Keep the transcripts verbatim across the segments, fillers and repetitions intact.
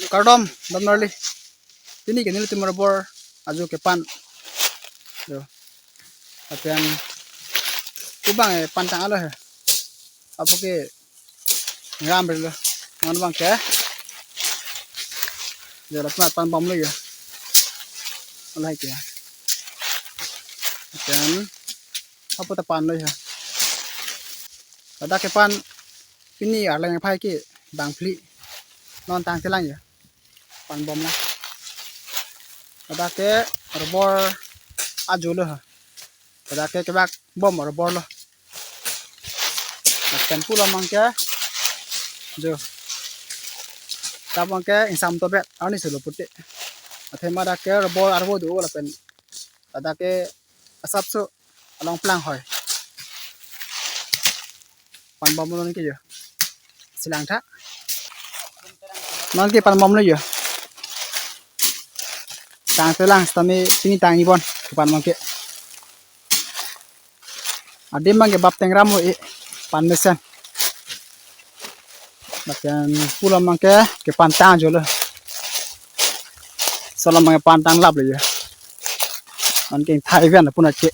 Kardom, dam arli. Pini ke nelitum rubber ajo kepan. Yo. Lapen pu abang, eh, pantang alo he. Apo ke ngram relo. Non abang ke. Yo, lapen pan bomlo yo. Alai ke. Lapen apo ta panlo yo. Ladak kepan pini arleng aphai ke bang phli. Non tangtelang yo. Pan bomlang. Ladak ke rubber ajo lo ha. Ladak ke kebak bom rubber lo. Lapen pu alam abang ke jo. Dak abang ke ingsam tobet arni solo pute. Athema dak ke rubber arvo do lapen. Ladak ke asapso along plang hoi. Pan bomlo non ke yo. Silangtha. Non ke pan bomlo yo. Tangtelang sitame pini tang ibon kepan abang ke. Adim abang ke bap tengram ho e pan mesen. Lapen pu alam abang ke kepan tang jolo. Laso alam abang ke pan tang laplo yo. Non ke thai ven puna ke.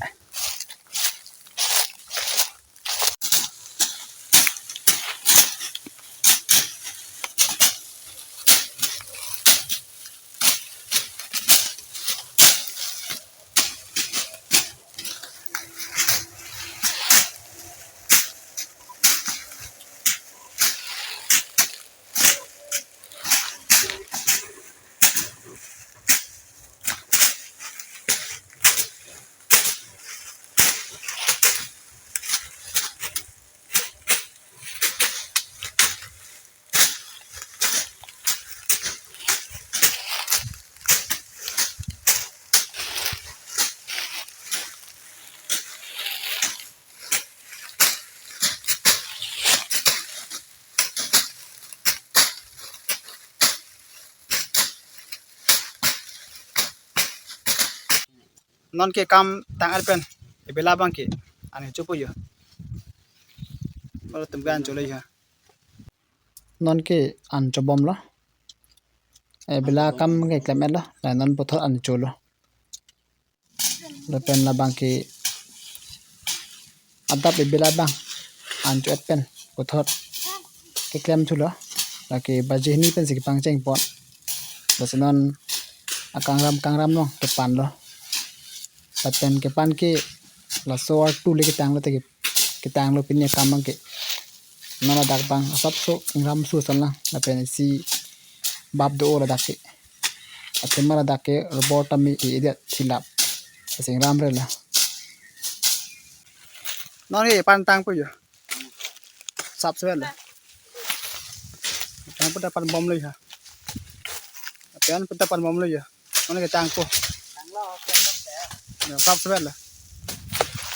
Non ke kam tang-et pen ebela abang ke an chopo yo. Olo tum ke an cholo yo. Non ke an chobomlo. Ebela kam ke klem-etlo. La non puthot an cholo. Lapen labang ke adap ebela abang an cho-et pen puthot keklem thulo. Lake baje hini pensi kepangcheng pon. Lasi non akangram kangram along kepanlo. Lapen kepan ke laso artu le ketanglo te ke-, ketanglo pini akam abang ke. Non ladak abang asapso ingram su ason lang. Lapen isi bap do ladak ke. Athema ladak ke rubber tame e-edet thilap. Asing ram re la. Non ke pan tangpo yo. Sapso lo. Lapen pu ta pan bomlo yo. Lapen pu ta pan bomlo yo. Non ketangpo. Yo, sapso lo.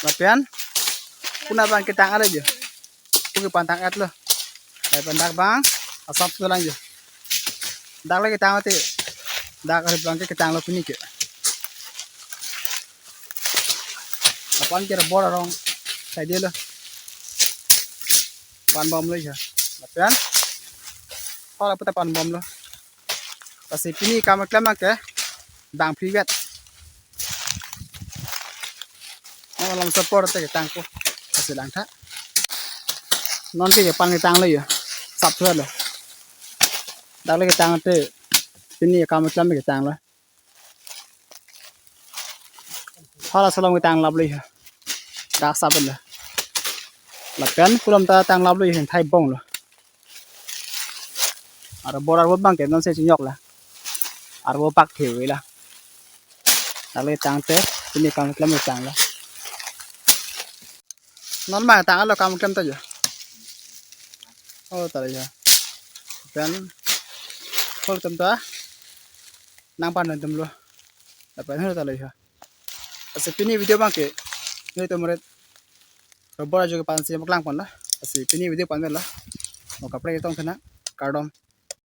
Lapen pu abang ketang alo yo. Pu ke pantang-etlo. Lapen dak abang asapso lang yo. Dak le ketang te. Dak hari abang ke ketanglo pini ke. Lapen ke rubber arong saidelo. Pan bomlo yo. Lapen hala pu ta pan bomlo. Lasi pini kam keklem abang ke bang phli vet. Non alam support te ketangpo. Lasi langtha. Non ke pan ketanglo yo. Sapso lo. Dak le ketang te pini kam keklem ketanglo. Hala aso alam ketang laplo yo. Dak sap lo. Lapen pu alam ta tang laplo yo, thai bonglo. Aro rubber arvo abang ke non se chinyok la. Arvo pak thewe la. Dak le tang te, pini kam keklem tanglo. Non ma tang alo kam keklem ta yo. Oh, ta yo. Lapen hol tum ta nang pan tum lo. Lapen hol ta yo. Lasi pini video abang ke nelitum ret rubber ajo kepan si paklang ponlo. Lasi pini video pan lo. Mo kaprek tong thena. Kardom.